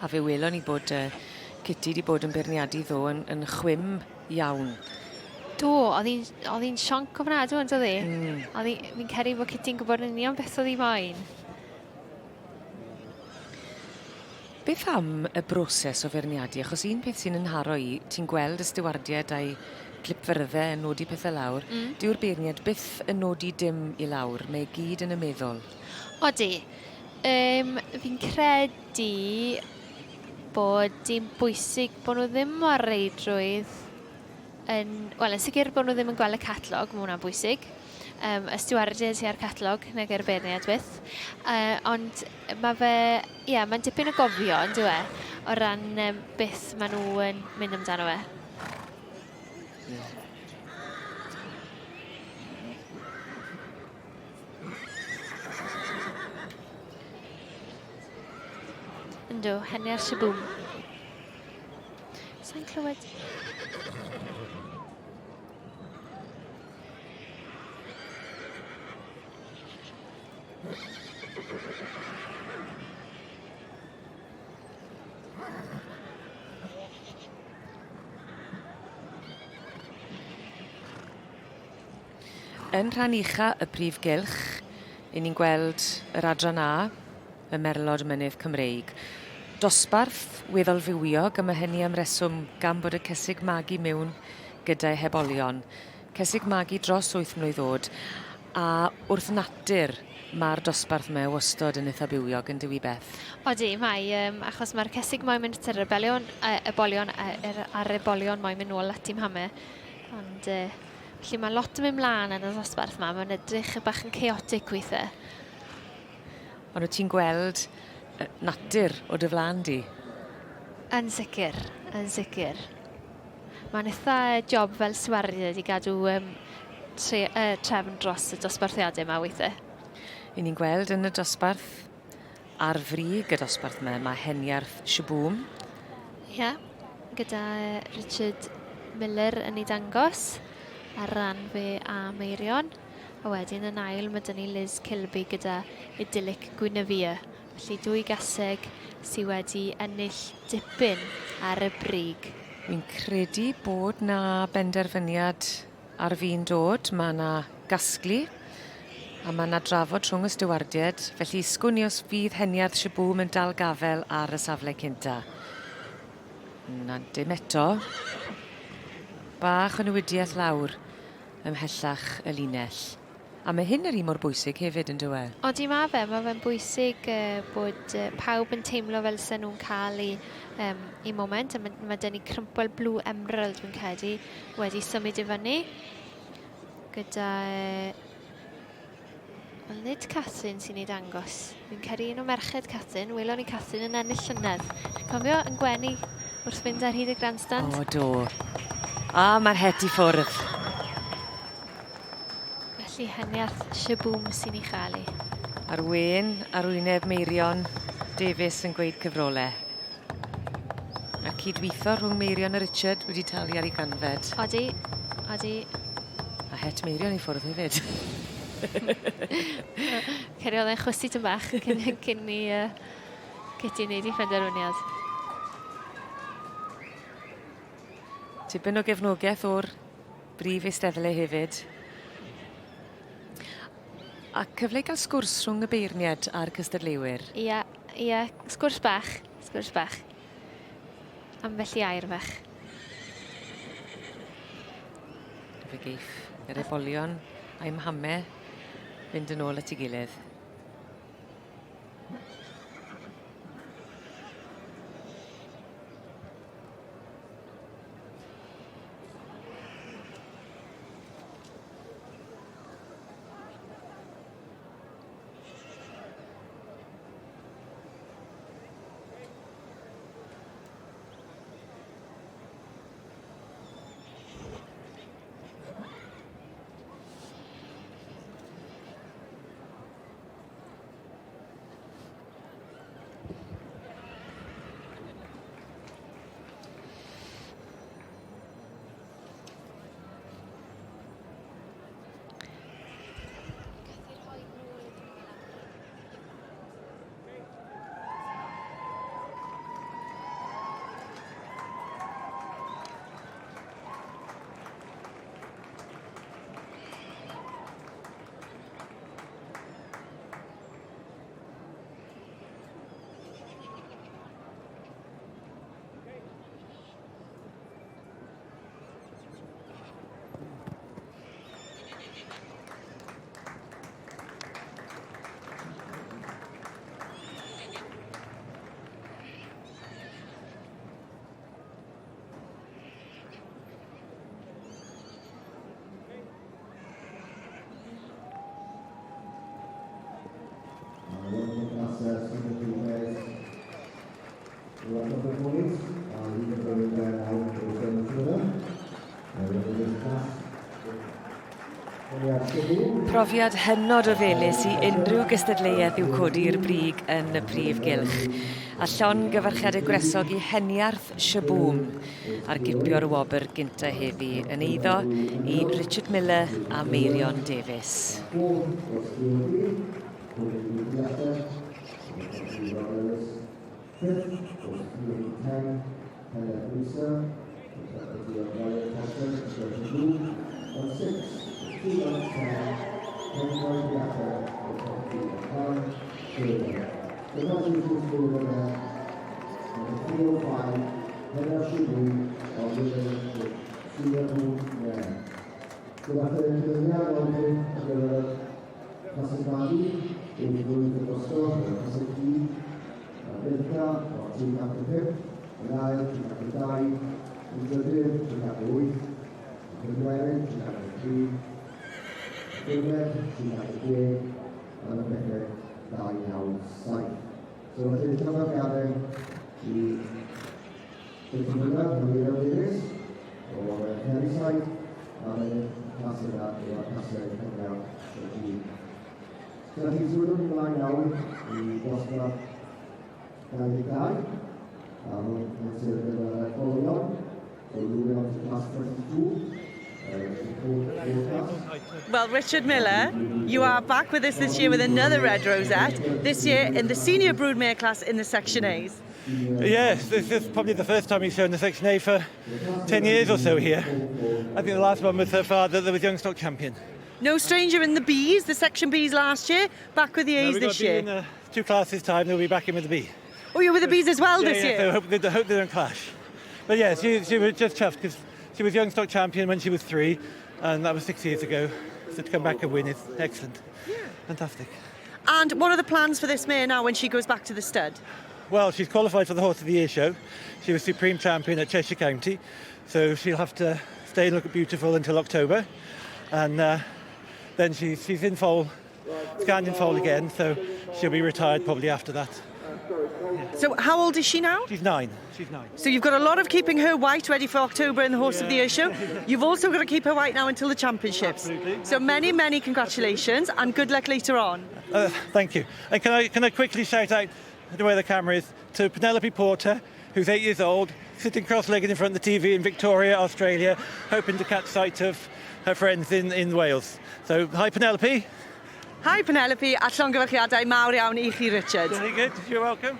A fe welon ni bod uh, Kitty wedi bod yn beirniadu ddo yn, yn chwim iawn. Do, oedd hi'n sionc ofnadw yn doedd hi? Mm. Oedd hi, fi'n credu bod Kitty'n gwybod yn union beth oedd hi moyn. Beth am y broses o feirniadu? Achos un peth sy'n 'y nharo i, ti'n gweld y stiwardiaid a'u clipfyrdde yn nodi pethe lawr. Mm. Dyw'r beirniaid byth yn nodi dim i lawr, mae e gyd yn y meddwl. Odi. Yym, fi'n credu bod dim bwysig bod nhw ddim mor reidrwydd yn... Wel, yn sicr bod nhw ddim yn gweld y catalog, mae hwnna'n bwysig. Um, y stiwardiaid sy'n ar catalog, nag yr beirniaid byth. Uh, ond mae fe, ie, yeah, mae'n dipyn o gofio, yn dyw e, o ran um, beth maen nhw yn mynd amdano fe. Yeah. Yndw, hynny ar Shaboom. Sa'n clywed... Yn rhan ucha y prif gylch, 'yn ni'n gweld yr adran A, y Merlod Mynydd Cymreig. Dosbarth weddol fywiog, a ma' hynny am reswm gan bod y cysig magu miwn gyda'i hebolion. Cysig magu dros wyth mlwydd o'd, a wrth natur ma'r dosbarth 'ma wastod yn itha bywiog yndyw 'i Beth? Odi, mae, yym, achos ma'r cysig moyn mynd at yr rebelion, yy ebolion, yy yr a'r ebolion moyn mynd nôl at 'u mhame. Ond, yy, felly mae lot yn mynd mlaen yn y ddosbarth 'ma, mae'n edrych bach yn chaotic weithe. Ond wyt ti'n gweld natur o dy flan di? Yn sicr, yn sicr. Mae'n eitha job fel stiwardiaid i gadw um, tre, uh, trefn dros y dosbarthiadau yma weithiau. I ni'n gweld yn y dosbarth ar frig y dosbarth yma, mae Heniarth Shaboom. Ie, yeah, gyda Richard Miller yn ei dangos ar ran fe a Meirion. A wedyn yn ail mae dyn ni Liz Kilby gyda Idyllic Guinevere. Felly dwy gaseg sydd wedi ennill dipyn ar y brig. Wi'n credu bod 'na benderfyniad ar fin dod. Mae 'na gasglu a mae 'na drafod rhwng y stiwardied, felly sgwn i os fydd Heniarth Shaboom yn dal gafel ar y safle cynta. Na, dim eto. Bach o newidiaeth lawr ymhellach y linell. A mae hyn yr un mor bwysig hefyd, yn dyw e? Odi, mae fe. Mae fe'n bwysig uh, bod uh, pawb yn teimlo fel sy'n nhw'n cael eu, um, eu moment. A mae, mae dyn ni Crumple Blue Emerald, fi'n credu, wedi symud i fyny. Gyda... Uh, Wel, nid Catherine sy'n ei dangos. Fi'n credu un o merched Catherine. Welon ni Catherine yn ennill llynedd. Chi'n cofio yn gwenu wrth fynd ar hyd y grandstand? O, do. A, mae'r het i ffwrdd. Felly heniarth Shaboom sy'n ei chael hi. A'r wên ar wyneb Meirion Davies yn gweud cyfrole. A cydweitho rhwng Meirion a Richard wedi talu ar ei ganfed. Odi, odi. A het Meirion i ffwrdd hefyd. Ceri oedd e'n chwysu tyn bach cyn, cyn i uh, Kitty wneud ei phenderfyniad. Tipyn o gefnogaeth o'r brif eisteddle hefyd. A cyfle i gael sgwrs rhwng y beirniad a'r cystadleuwyr. Ia, ia, sgwrs bach, sgwrs bach. Ambell i air fach. Fe geiff yr ebolion a'i mhame fynd yn ôl at ei gilydd. Profiad hynod o felys i unrhyw gystadleuaeth i'w codi i'r brig yn y prif gylch. A llongyfarchiadau gwresog i Heniarth Shaboom ar gipio'r wobr gynta heddi yn eiddo i Richard Miller a Meirion Davies. Well, Richard Miller, you are back with us this year with another Red Rosette, this year in the senior broodmare class in the Section A's. Yes, this is probably the first time he's shown the Section A for 10 years or so here. I think the last one was her father that was young stock champion. No stranger in the Bs, the Section Bs last year, back with the Now A's we've got this a B year. In two classes time, they'll be back in with the B. Oh, you're with the Bs as well Yeah, this yeah, year? So hope they don't clash. But yeah, she was just chuffed because she was young stock champion when she was 3, and that was 6 years ago. So to come back and win is excellent. Yeah. Fantastic. And what are the plans for this mare now when she goes back to the stud? Well, she's qualified for the Horse of the Year show. She was supreme champion at Cheshire County, so she'll have to stay and look beautiful until October. And then she's in foal, scanned in foal again, so she'll be retired probably after that. So how old is she now? She's 9. She's 9. So you've got a lot of keeping her white ready for October in the Horse of the Year show. You've also got to keep her white now until the championships. Absolutely. So many, many congratulations and good luck later on. Thank you. And can I quickly shout out to where the camera is to Penelope Porter, who's 8 years old, sitting cross-legged in front of the TV in Victoria, Australia, hoping to catch sight of her friends in Wales. So, hi Penelope. Hi Penelope, a llongyfarchiadau mawr iawn i chi, Richard. Very good. You're welcome.